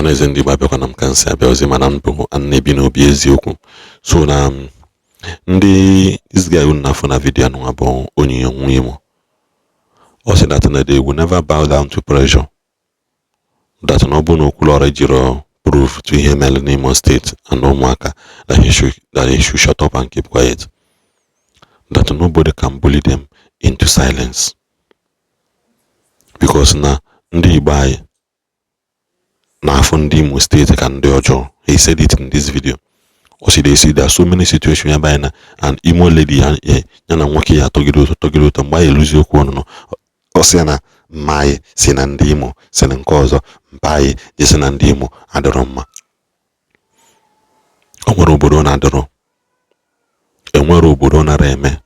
Ọhaneze ndị Igbo, abịakwana m ka nsị abịa ozi, mana mbụ na-ebi n'obi eziokwu. So na ndị this guy unu na-afụ na video anụnwa bụ Onyinye Nwa Imo. Ọ sị that na they will never bow down to pressure, that na ọ bụ na Okwuluora jiri proof to ihe mere n'Imo State and ụmụaka, that he should shut up and keep quiet, that nobody can bully them into silence, because na ndị Igbo anyị na-afụ ndị Imo State ka ndị ọjọọ. He said it in this video. Ọ sị they see there are so many situations ebe anyị na and Imo lady ya, ya na nwoke ya atọgide ụtọ, tọgide ụtọ, mgbe anyị eluzi okwu ọnụnụ, ọ sị ya na mma anyị si na ndị Imo si na nke ọzọ, mpa anyị jesi na ndị Imo adịrọ mma. O nwere obodo ọ na-adịrọ, enwere obodo ọ nara eme.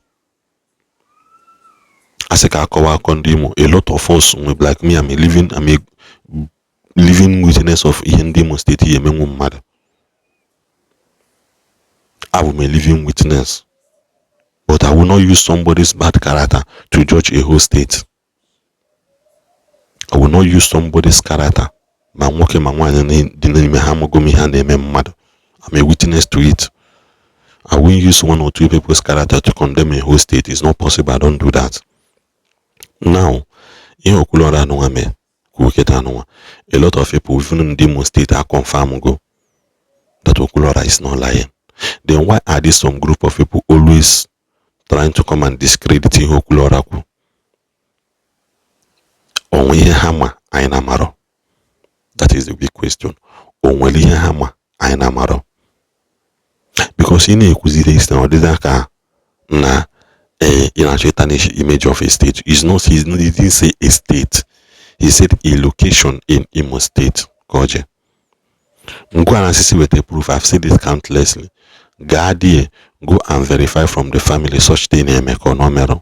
Asị ka akọwa akọ ndị Imo, a lot of us nwe, like me, I'm a living witness of ihe ndị Imo State ya emenwu mmadụ. Abụ m a living witness, but I will not use somebody's bad character to judge a whole state. I will not use somebody's character, ma nwoke ma nwaanyị dị n'ime ha. Amago m ihe a na-eme mmadụ. I'm a witness to it. I won't use one or two people's character to condemn a whole state. It's not possible. I don't do that. Now, ihe Okwuluora anụnwa mee kwuo kịta anụnwa, a lot of people, even ndị Imo State, are confirm go that Okwuluora is not lying. Then why are there some group of people always trying to come and discredit ihe Okwuluora kwu? Onwe ihe ha ma anyị na-amarọ? That is the big question. O nwere ihe ha ma anyị na-amarọ? Because ị na-ekwuziri isi na ọdịda ka na ee, ị na-achọ tarnish image of a state. Is not, he didn't say a state, he said a location in Imo State. Ka ọ je ngwa na asịsị weta proof. I've said it countlessly. Gaa there, go and verify from the family such thing na-eme ka ọ nọ merụ.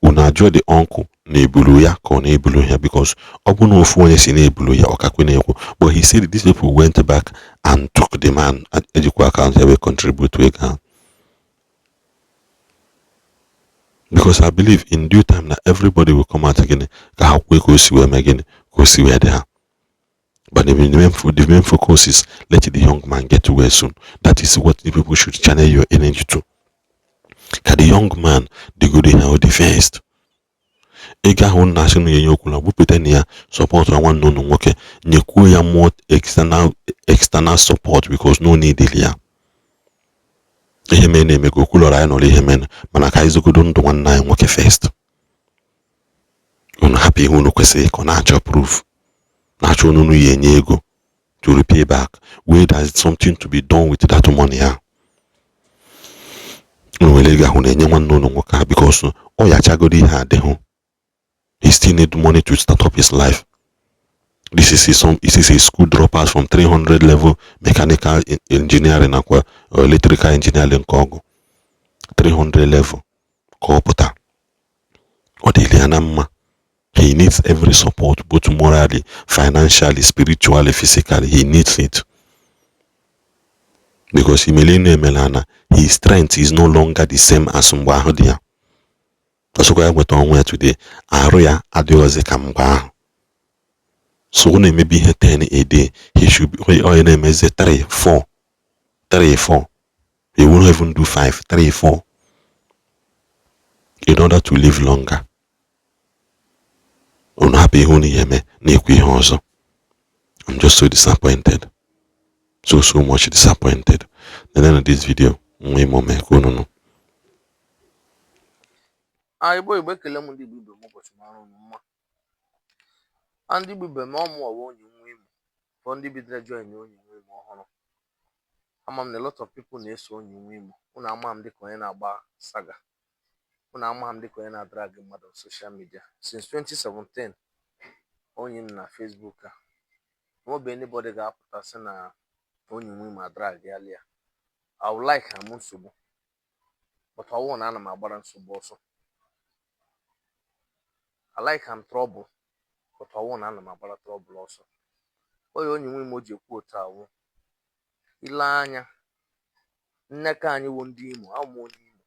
Unu ajụọ the uncle na-ebulu ya ka ọ na-ebulu ya, because ọ bụ na ofu onye si na-ebulu ya, ọkakwe na-ekwu. But he said these people went back and took the man, ejikwa account ya wee contribute to ego ahụ, because I believe in due time na everybody will come out gịnị ka ha kwue ka o si wee mee, gịnị ka o si wee dị ha. But the main focus is let the young man get well soon. That is what the people should channel your energy to. Ka the young man dịgoro healthy first. Ego ahụ nna asị na enye okwu na bupụta na ya support nwanne unu nwoke, nyekwuo ya more external support, because no need ya. Ihe mere na-eme ka Okwuluora anyị nọrọ ihe mere, mana ka anyị zogodo ndụ nwanne anyị nwoke first. Unu hapụ ihe unu kwesịrị ka ọ na-achọ proof, na-achọ unu ya enye ego to repay back, where there is something to be done with that money ahụ. Unu were ego ahụ na-enye nwanne unu nwoke ahụ, because ọ yachagoro ihe adịghị. He still need money to start up his life. This is a school dropout from 300 level mechanical engineering nakwa electrical engineering nke ọgụ 300 level ka ọ pụta. Ọ dịrị ya na mma. He needs every support, both morally, financially, spiritually, physically. He needs it because imele emela na his strength is no longer the same as mgbe ahụ dị ya. Ọsọkwa ya nweta ọnwa ya today, arụ ya adịghịzi ka mgbe ahụ. So ọ na-emebi ihe 10 a day, he should be onye na-emezi 3 4 3 4. He won't even do 5 3 4 in order to live longer. Unu hapụ ihe unu ya eme na-ekwu ihe ọzọ. I'm just so disappointed, so so much disappointed. And then this video nwa ime ome ka unu nụ. A Igbo, Igbo, ekele m ndị Igbo ibe m. Ụbọchị mara unu mma. A ndị Igbo ibe m, ọmụ ọwa onye nwe Imo for ndị bidoro join onye nwe Imo ọhụrụ. Ama m na a lot of people na-eso onye nwe Imo. Unu ama m dịka onye na-agba saga, unu ama m dịka onye na-adrag mmadụ na social media since 2017. Onye m na Facebook a onwebe anybody ga-apụta sị na onye nwe Imo adrag ya ya. I would like ha m nsogbu, but ọwụ na ana m agbara nsogbu ọsọ. I like am trouble, but ọwụ na ana m agbara trouble ọsọ. Onye nwe Imo ji ekwu otu awụ ile anya nneka anyị wụ ndị Imo. Awụ m onye Imo.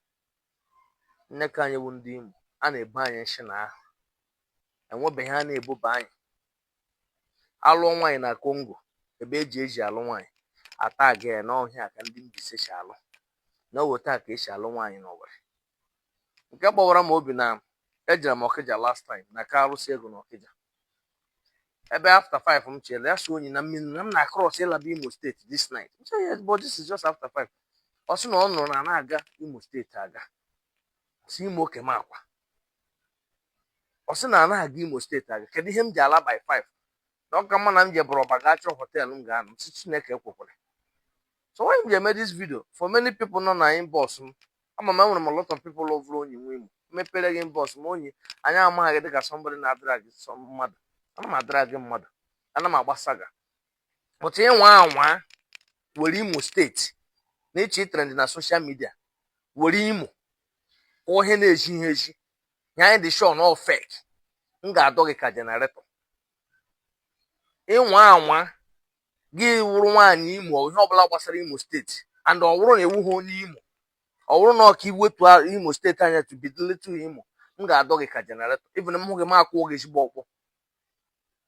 Nneka anyị wụ ndị Imo, a na-ebo anyị nshị na ahụ enwebeghị a na-eboba anyị. Alụọ nwaanyị na Congo, ebe eji alụ nwaanyị, ata aga ya n'ọhịa ka ndị Mbaise si alụ na oweta ka esi alụ nwaanyị n'Owerri. Nke gbawara m obi na ejere m Ọkịja last time na ka arụsị ego n'Ọkịja ebe after 5 m chere ya so onyi na mmiri na m na cross ịlaba Imo State this night. M say, "Yes, but this is just after 5." Ọ sị na ọ nụrụ na na-aga Imo State, aga si Imo Okemakwa. Ọ sị na anaghị aga Imo State aga. Kedu ihe m ji ala by 5 na ọ ka mma na m jebụrụ ọba gaa chọọ hotel m ga-anọ? M sị Chineke ekwekwere. So why m ji eme this video? For many people nọ na inbox m, ama m enwere m a lot of people love onyi nwe Imo. Mepere gị inbox m, onyi anyị amaghị dịka somebody na-adrag mmadụ. Ana m adrag mmadụ, ana m agba saga, but ịnwa anwa were Imo State na ịchọ trend na social media, were Imo kụọ ihe na-eji ihe eji ya, anyị dị sure na ọ fake. M ga-adọ gị ka generator. Ịnwa anwa gị wụrụ nwaanyị Imo, ihe ọbụla gbasara Imo State, and ọ bụrụ na ewughị onye Imo, ọ bụrụ na ọka iwetu Imo State anya to be little Imo, m ga-adọ gị ka generator. Even m hụ gị, m akwụọ gị ezigbo ọkpọ.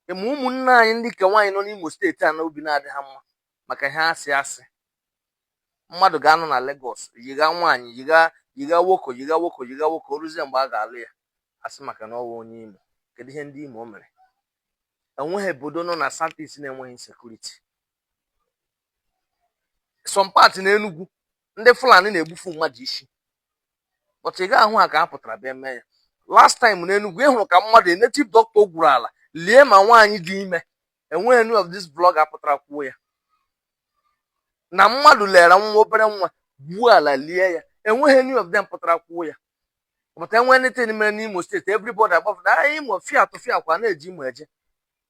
Ema ụmụnne anyị ndị ke nwaanyị nọ n'Imo State a na obi na-adị ha mma maka ihe asị asị mmadụ ga-anọ na Lagos yiga nwaanyị, yiga yiga woko, yiga woko, yiga woko, o ruzie mgbe a ga-alụ ya, asị maka na ọ wụ onye Imo. Kedu ihe ndị Imo mere? Enweghị obodo nọ na South East na-enweghị insecurity. Some part na Enugu, ndị Fulani na-egbufu mmadụ isi, but ị ga-ahụ ha ka ha pụtara bịa mee ya. Last time n'Enugu, ị hụrụ ka mmadụ, a native doctor, gwuru ala lie ma nwaanyị dị ime. Enweghị any of this blogger pụtara kwuo ya na mmadụ lere nwa, obere nwa, gwuo ala lie ya. Enweghị any of them pụtara kwuo ya, but enwe anything mere n'Imo State, everybody agbafụta ah, Imo fia tụfia kwa na-eji Imo eje.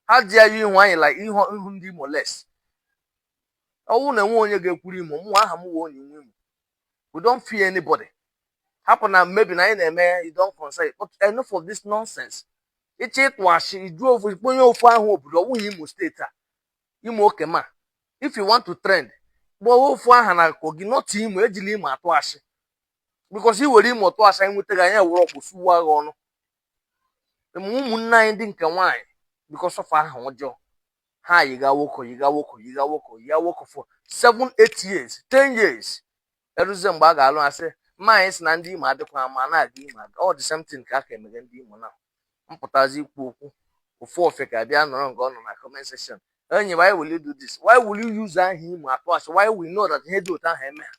Ha ji ya ihu anyị like ihu ihu ndị Imo less. Ọwụ na enwe onye ga-ekwuru Imo mụ aha m wụ onye nwe Imo. We don't fear anybody. Hapụ na maybe na anyị na-eme, you don't concern, but enough of this nonsense. Ịchọ ịtụ ashị iju ofu ikponye ofu ahụ obodo, ọwụghị Imo State a, Imo Okema. If you want to trend, kpọọ ofu aha na Kogi, not Imo. Ejila Imo atụ ashị, because i were Imo tụọ ashị, anyị nweta gị, anyị ewere ọkpụ suwa gị ọnụ. Ma ụmụnne anyị ndị nke nwaanyị, because of aha ọjọọ ha, yiga woko, yiga woko, yiga woko, yiga woko for 7, 8 years, 10 years, eruzie mgbe a ga-alụ, asị mma anyị si na ndị Imo adịkwa ma na-aga Imo aga. All the same thing ka a ka emege ndị Imo na mpụtazi ikwu okwu ofu ofe ka bịa nọrọ nke ọ nọ na comment section. Enyi, why will you do this? Why will you use aha Imo atụ asị? Why we know that ihe dị otu ahụ eme ha?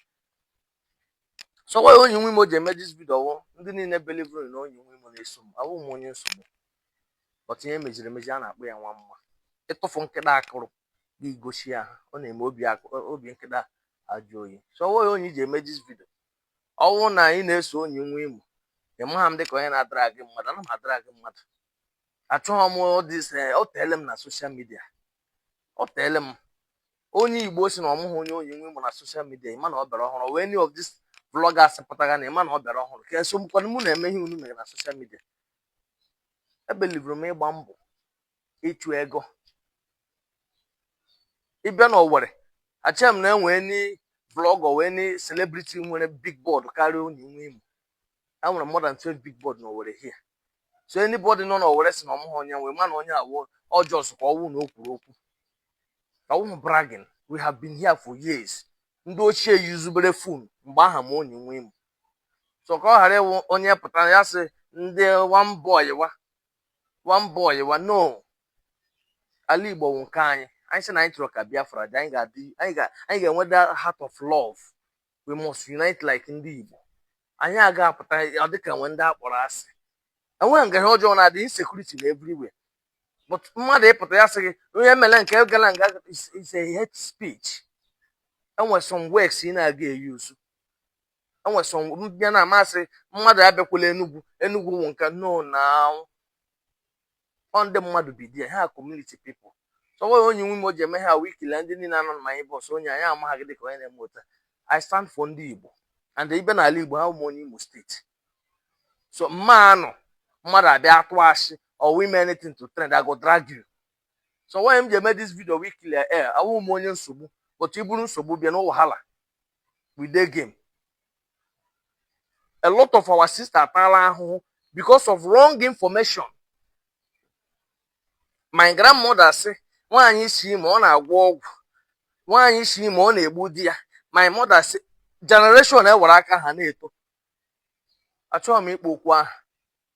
So why onye nwe Imo ji eme this video wụ ndị niile believe na onye nwe Imo na-eso m. Awụ m onye nsogbu, but ihe mejiri emeji a na-akpọ ya nwa mma. Ịtụfu nkịta akụrụ gị gosi ya ha, ọ na-eme obi obi nkịta ajụ oyi. So why onye ji eme this video? Ọwụ na ị na-eso onye nwe Imo, ị maha m dịka onye na-adara gị mmadụ. Ana m adara gị mmadụ? Achọghị m this. O teele m na social media, o teele m. Onye Igbo si na ọmụghị onye onye nwe Imo na social media, ịma na ọ bịara ọhụrụ. Wee any of this vloggers pụtara na ịma na ọ bịara ọhụrụ ka eso mkwanụ mụ na-eme ihe unu mere na social media. Ebelivuru m ịgba mbọ ịchụ ego. Ịbịa n'Owerri, achọghị m na enwee any vlogger wee any celebrity nwere big board karịa onye nwe Imo. Enwere more than 12 big board n'Owerri here. So anybody nọ n'Owerri si na ọmụghị onye nwe, ma na onye awụ ọjọọ ka ọwụ na o kwuru okwu ọwụ bragging. We have been here for years. Ndị ochie yuzubere phone mgbe aha m onye nwe Imo. So ka ọ ghara ịwụ onye pụtara ya sị ndị one boy wa, one boy wa. No, ala Igbo wụ nke anyị. Anyị sị na anyị chọrọ ka Biafra dị, anyị ga-adị, anyị ga-enwe that heart of love. We must unite like ndị Igbo. Anyị aga apụta ọ dịka nwe ndị akpọrọ asị. Enweghị nga ihe ọjọọ na-adị, insecurity na everywhere, but mmadụ ịpụta ya sị gị onye mere nke gara nga is a hate speech. Enwe some words ị na-aga eyuzu. Enwe some mbịa na amasị mmadụ abịakwala Enugu. Enugu wụ nke no na ọ ndị mmadụ bi there, ha community people. So onye nwe Imo ji eme ha wikile ndị niile anọ na my inbox. Onye anyị amaghị dịka onye na-eme ụta, I stand for ndị Igbo and ibe n'ala Igbo ha ụmụ onye Imo State. So mma anọ mmadụ abịa atụ ashị or we anything to trend, I go drag you. So why m ji eme this video weekly air? Awụ m onye nsogbu, but iburu nsogbu bịa na wahala, we dey game. A lot of our sister atala ahụhụ because of wrong information. My grandmother sị Nwaanyị si Imo, ọ na-agwọ ọgwụ. Nwaanyị si Imo, ọ na-egbu di ya. My mother si generation ewere aka ha na-eto. Achọghị m ịkpọ okwu ahụ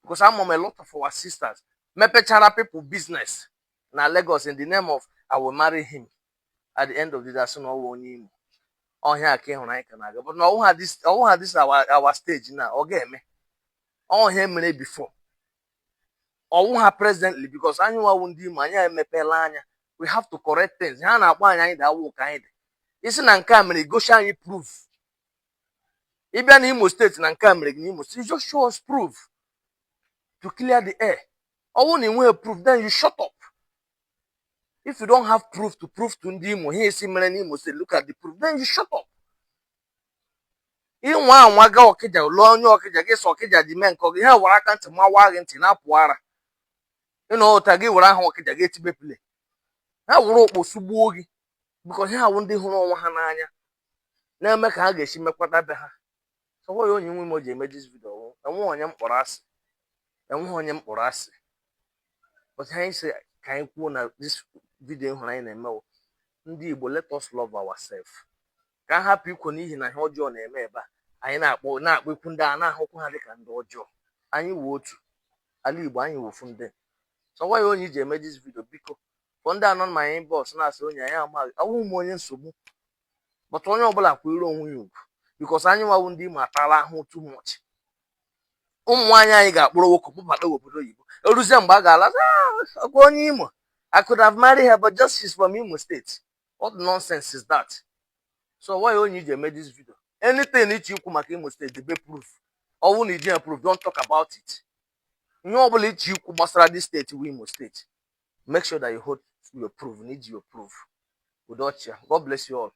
because ama m a lot of our sisters mepechara people business na Lagos in the name of "I will marry him." At the end of the day, asị na ọwụ onye Imo. Ọhịa ka ịhụrụ anyị ka na-aga, but na ọwụ ha this our stage na ọ ga-eme ọhịa mere before ọwụ ha presently, because anyị nwawu ndị Imo, anyị emepeela anya. We have to correct things. Ha na-akpọ anyị, anyị dị ka anyị dị isi na nke a mere, gosi anyị proof. Ịbịa na Imo Steeti na nke a mere gị n'Imo Steeti, just show us proof to clear the air. Ọwụ na ị nweghị proof, then you shut up. If you don't have proof to prove to ndị Imo ihe esi mere n'Imo Steeti, look at the proof, then you shut up. Ịnwa anwa ga Ọkịja lụọ onye Ọkịja gị, sọ Ọkịja ji mee nke gị, ha were aka ntị mawa gị ntị na-apụ ara. Ịnọ ụta gị were aha Ọkịja gị etibe play, ha were okpo sugbuo gị, because ha wụ ndị hụrụ onwe ha n'anya na-eme ka ha ga-esi mekwata be ha. So ya onye nwe m o ji eme this video, enweghị onye m kpọrọ asị, enweghị onye m kpọrọ asị, but anyị sị ka anyị kwuo na this video hụrụ anyị na-eme wụ, ndị Igbo, let us love ourselves, ka a hapụ ikwo n'ihi na ihe ọjọọ na-eme ebe a anyị na-akpọ ikwu ndị a na-ahụkwa ha dịka ndị ọjọọ. Anyị wụ otu ala Igbo, anyị wụ ofu ndị. So nwa ya onye iji eme this video, biko, for ndị anọ ma anyị bọs na-asị onye anyị amaghị, awụghị m onye nsogbu, but onye ọbụla kwere onwe ya ugwu, because anyị nwawu ndị Imo atala ahụ too much. Ụmụ nwaanyị anyị ga-akpụrụ nwoke kpụbata obodo oyibo, eruzie mgbe a ga-ala, ọkwa onye Imo. I could have married her, but just she's from Imo State. What nonsense is that? So why onye iji eme this video? Anything iche ikwu maka Imo State, debe proof. Ọ bụrụ na iji proof, don't talk about it. Ihe ọbụla iche ikwu gbasara this state wu Imo State, make sure that you hold your proof na iji your proof. Udo ọchịa. God bless you all.